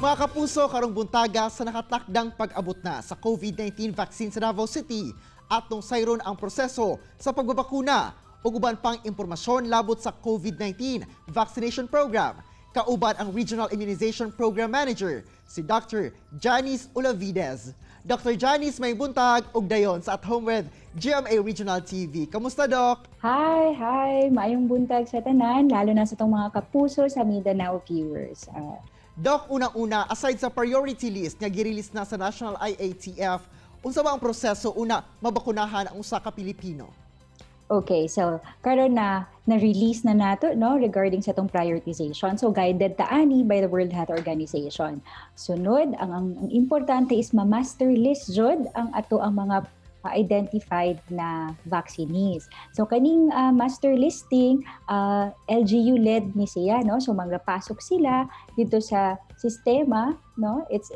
Mga kapuso, karong buntaga, sa nakatakdang pag-abot na sa COVID-19 vaccine sa Davao City, atong sayron ang proseso sa pagbabakuna ug uban pang impormasyon labot sa COVID-19 vaccination program. Kauban ang Regional Immunization Program Manager, si Dr. Janice Olavides. Dr. Janice, maayong buntag ug dayon sa At Home with GMA Regional TV. Kamusta, Doc? Hi, hi! Maayong buntag sa tanan, lalo na sa atong mga kapuso sa Mindanao viewers. Doc, unang-una, aside sa priority list nga girelease na sa National IATF, unsa ba ang proseso una mabakunahan ang usa ka Pilipino? Okay, so karon na na-release na nato, no, regarding sa atong prioritization. So guided ta ani by the World Health Organization. Sunod, ang importante is ma-master list jud ang ato ang mga identified na vaccinees. So kaning master listing, LGU led ni siya, no? So magpasok sila dito sa sistema, no? It's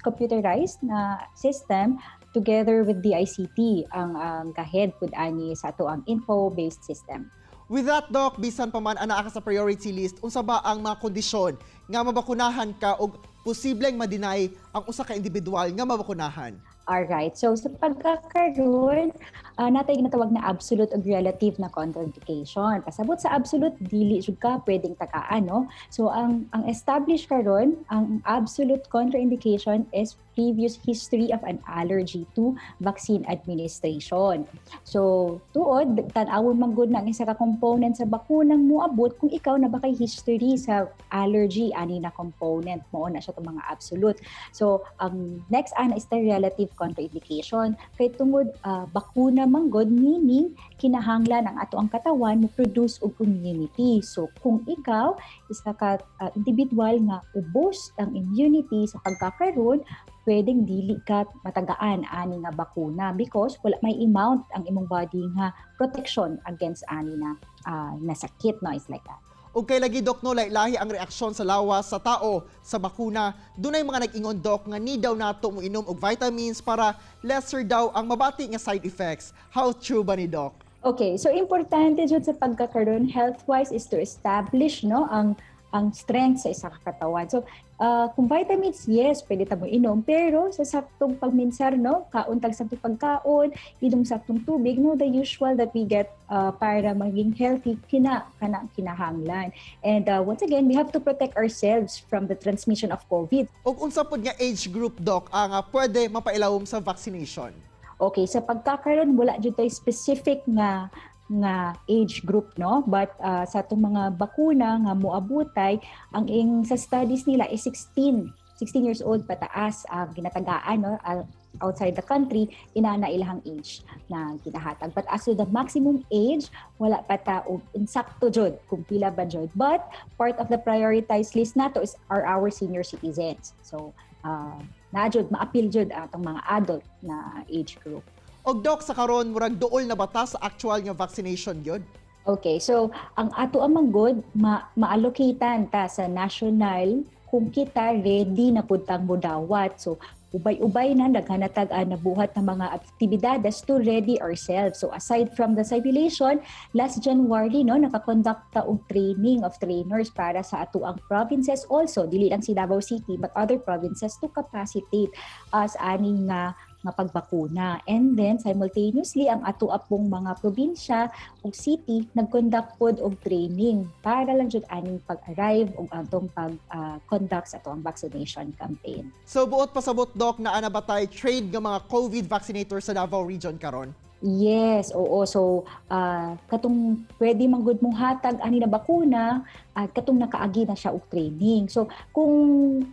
computerized na system together with the ICT ang kahead pud ani sa ato ang info-based system. With that, Doc, bisan pa man anaa ka sa priority list, unsa ba ang mga kondisyon nga mabakunahan ka og posibleng ma-deny ang usa ka individual nga mabakunahan? Alright. So sa pagkakaroon, natay ginatawag na absolute ug relative na contraindication. Pasabot sa absolute, dili jud ka pwedeng tagaan, no? So ang established karon, ang absolute contraindication is previous history of an allergy to vaccine administration. So tuod tan-awon man gud na ang isa ka component sa bakunang moabot kung ikaw na ba kay history sa allergy ani na component, mao na siya itong mga absolute. So ang next ana is the relative contraindication kay tungod bakuna man gud, meaning kinahanglan ang ato ang katawan mo produce og immunity. So kung ikaw isa ka individual nga ubos ang immunity sa pagkakaroon, pwedeng dili ka matagaan ani nga bakuna because wala may i-mount ang imong body nga protection against ani na sakit, no? Is like that. Ug kay lagi, Dok, no, lahi ang reaksyon sa lawas sa tao sa bakuna. Dunay mga nag-ingon, Dok, nga ni daw nato mo inom og vitamins para lesser daw ang mabati nga side effects. How true ba ni, Doc? Okay, so importante jud sa pagkakaroon health-wise is to establish, no, ang strength sa isa ka katawan. So, kung vitamins, yes, pwede ta mo inom, pero sa saktong pagminsar, no, kaon tag saktong pagkaon, inom saktong tubig, no, the usual that we get para maging healthy, kina kana kinahanglan. And once again, we have to protect ourselves from the transmission of COVID. Ug unsa pod nga age group, Doc, ang pwede mapailawom sa vaccination? Okay, sa pagkakaroon, wala jud tay specific nga age group, no, but sa atong mga bakuna nga moabutay, ang ing sa studies nila is 16 years old pataas ang ginatagaan, no, outside the country inana ilahang age na ginahatag. But as to the maximum age, wala pa ta og insakto jud kung pila ba jud, but part of the prioritized list nato is are our senior citizens. So na jud maapil jud atong mga adult na age group. Og Doc, sa karon murag duol na bata sa actual nga vaccination gyud? Okay, so ang ato amang good ma-allocatean ta sa national kung kita ready na pud tang modawat. So ubay-ubay na daghan na tag nabuhat ng mga aktibidades to ready ourselves. So aside from the simulation, last January, no, nakakonduct ta og training of trainers para sa ato ang provinces also, dili lang si Davao City but other provinces, to capacitate us ani nga pagbakuna. And then simultaneously, ang ato apong mga probinsya ug city nag-conduct pod og training para lang jud aning pag-arrive ug atong pag conduct sa atong vaccination campaign. So buot pasabot, Doc, na ana ba tay trained nga mga COVID vaccinators sa Davao Region karon? Yes, oo. So, katong pwede man gud mong hatag ani na bakuna, at katong nakaagi na siya og training. So, kung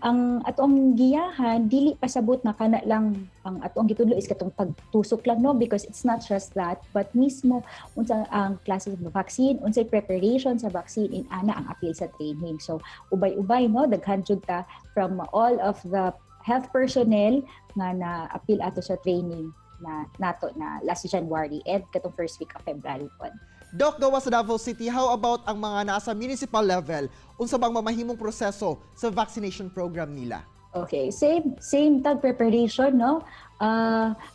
ang ato ang giyahan dili pasabot na kana lang ang ato ang gitudlo is katong pagtusok lang, no, because it's not just that but mismo unsa ang klase sa vaccine, unsay preparation sa vaccine, in ana ang appeal sa training. So, ubay-ubay, no, daghan jud ta from all of the health personnel nga na appeal ato sa training na nato na last January and katong first week of February pod. Doc, gawa sa Davao City, how about ang mga nasa municipal level? Unsa bang mamahimong proseso sa vaccination program nila? Okay, same tag preparation, no?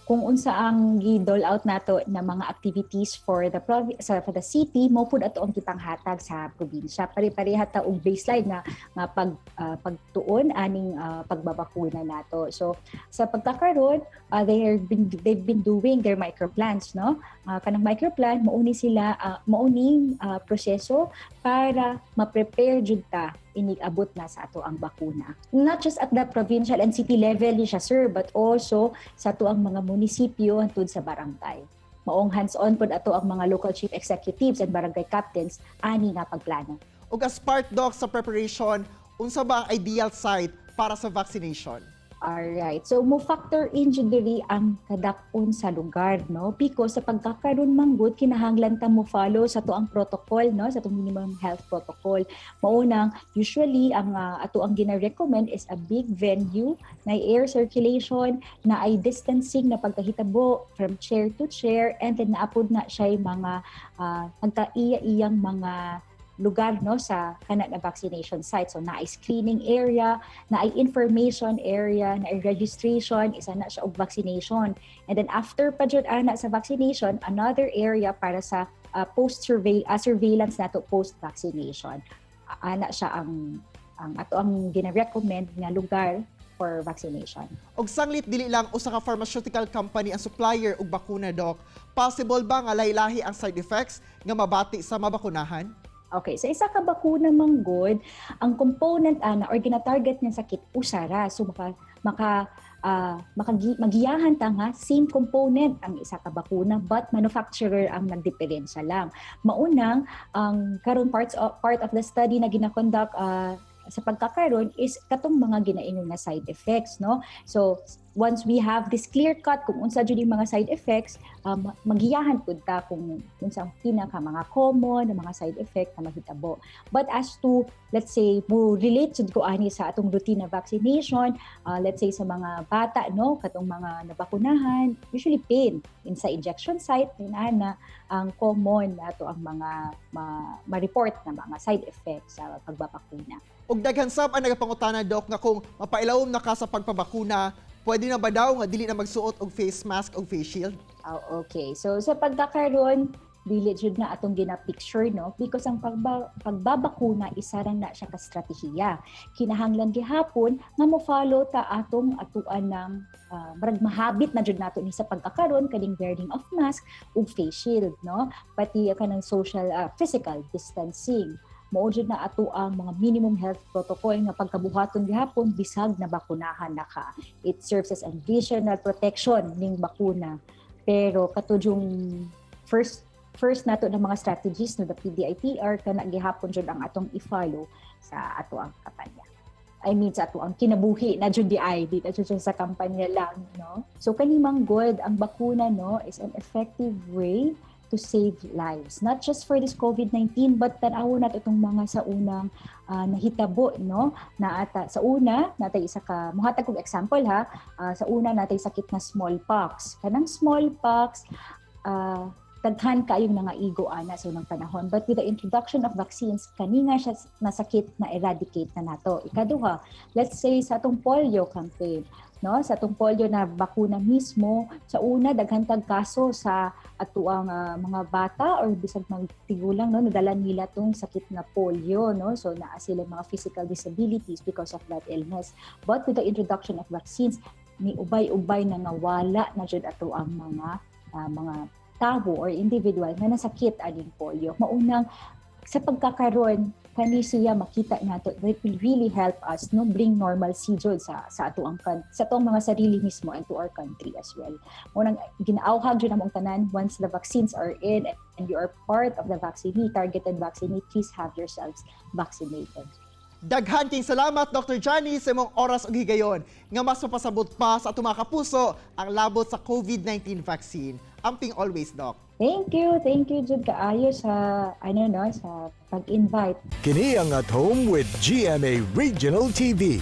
Kung unsa ang gi-dole out nato na mga activities for the city, mao pud ato ang gipanghatag sa probinsya. Pare-pareha ta og baseline nga pagtuon aning pagbabakuna nato. So sa pagkakaron, they've been doing their microplans, no? Kanang microplan, mao ning proseso para ma-prepare jud ta inig abot na sa ato ang bakuna. Not just at the provincial and city level ni siya, sir, but also sa ato ang mga munisipyo hangtod sa barangay. Maong hands-on pod ato ang mga local chief executives and barangay captains ani nga pagplano. Ug as part, Doc, sa preparation, unsa ba ang ideal site para sa vaccination? Alright. So mo factor in jud diri ang kadak-on sa lugar, no? Because sa pagkakaron manggod, kinahanglan ta mo follow sa ato ang protocol, no? Sa atong minimum health protocol. Maunang usually ang ato ang gina-recommend is a big venue na air circulation, na ay distancing na pagkahitabo from chair to chair, and then naapod na siya mga nagkaiya-iyang mga lugar, no, sa kana na vaccination site. So naay screening area, naay information area, naay registration, isa na siya og vaccination. And then after pa jud ana sa vaccination, another area para sa post survey surveillance nato post vaccination. Ana siya ang ato ang gina-recommend nga lugar for vaccination. Og sanglit dili lang usa ka pharmaceutical company ang supplier og bakuna, Doc, possible ba nga lahi-lahi ang side effects nga mabati sa mabakunahan? Okay, sa isa ka bakuna manggod, ang component ana or gina-target niya sakit usa ra. So maka maka makagi, magiyahan ta nga same component ang isa ka bakuna but manufacturer ang nagdiperensya lang. Maunang ang karon part of the study na gina-conduct sa pagkakaron is katong mga ginaingon nga side effects, no? So once we have this clear cut kung unsa jud yung mga side effects, magiyahan pud ta kung unsa ang pinaka mga common na mga side effect na mahitabo. But as to, let's say, mo relate jud ko ani sa atong routine na vaccination, let's say sa mga bata, no, katong mga nabakunahan, usually pain in sa injection site ana ang common nato ang mga ma-report na mga side effects sa pagbabakuna. Og daghan sab ang nagapangutana, Doc, nga kung mapailawom na ka sa pagpabakuna, pwede na ba daw nga dili na magsuot og face mask og face shield? Oh, okay. So sa pagkakaroon, dili jud na atong gina-picture, no, because ang pagbabakuna isa ra na siya ka estratehiya. Kinahanglan gihapon nga mo follow ta atong atuan ng murag mahabit na jud nato ni sa pagkakaron, kaning wearing of mask ug face shield, no, pati kanang social physical distancing. Mao jud na ato ang mga minimum health protocol nga pagkabuhaton gihapon bisag na bakunahan na ka. It serves as additional protection ning bakuna, pero kato yung first first nato ng mga strategies, no, the PDITR, kana gihapon jud ang atong i-follow sa ato ang kampanya. I mean, sa ato ang kinabuhi na jud di ay di na jud siya sa kampanya lang, no? So kani man gud, ang bakuna, no, is an effective way to save lives, not just for this COVID-19, but tan-awon nato itong mga sa unang nahitabo, no, na ata sa una natay isa ka, muhatag kog example ha, sa una natay sakit na smallpox. Kanang smallpox, daghan kaayong nangaigo ana sa unang panahon. But with the introduction of vaccines, kani nga siya nasakit na eradicate na nato. Ikaduha, let's say sa atong polio campaign, no? Sa atong polio na bakuna mismo, sa una daghan tag kaso sa atuang mga bata or bisag magtigulang, no, nadala nila tong sakit nga polio, no? So naa sila mga physical disabilities because of that illness. But with the introduction of vaccines, ni ubay-ubay na nga wala na jud ato ang mga tao or individual na nasakit aning polio. Maunang sa pagkakaroon kani siya makita nato that will really help us, no, bring normalcy jud sa atong mga sarili mismo and to our country as well. Maunang ginaawhag jud among tanan, once the vaccines are in and you are part of the vaccinee, targeted vaccinee, please have yourselves vaccinated. Daghan king salamat, Dr. Johnny, sa imong oras ug higayon nga mas mapasabot pa sa atong mga kapuso ang labot sa COVID-19 vaccine. Amping always, Doc. Thank you, thank you jud kaayo sa ano, no, sa pag-invite. Kini ang At Home with GMA Regional TV.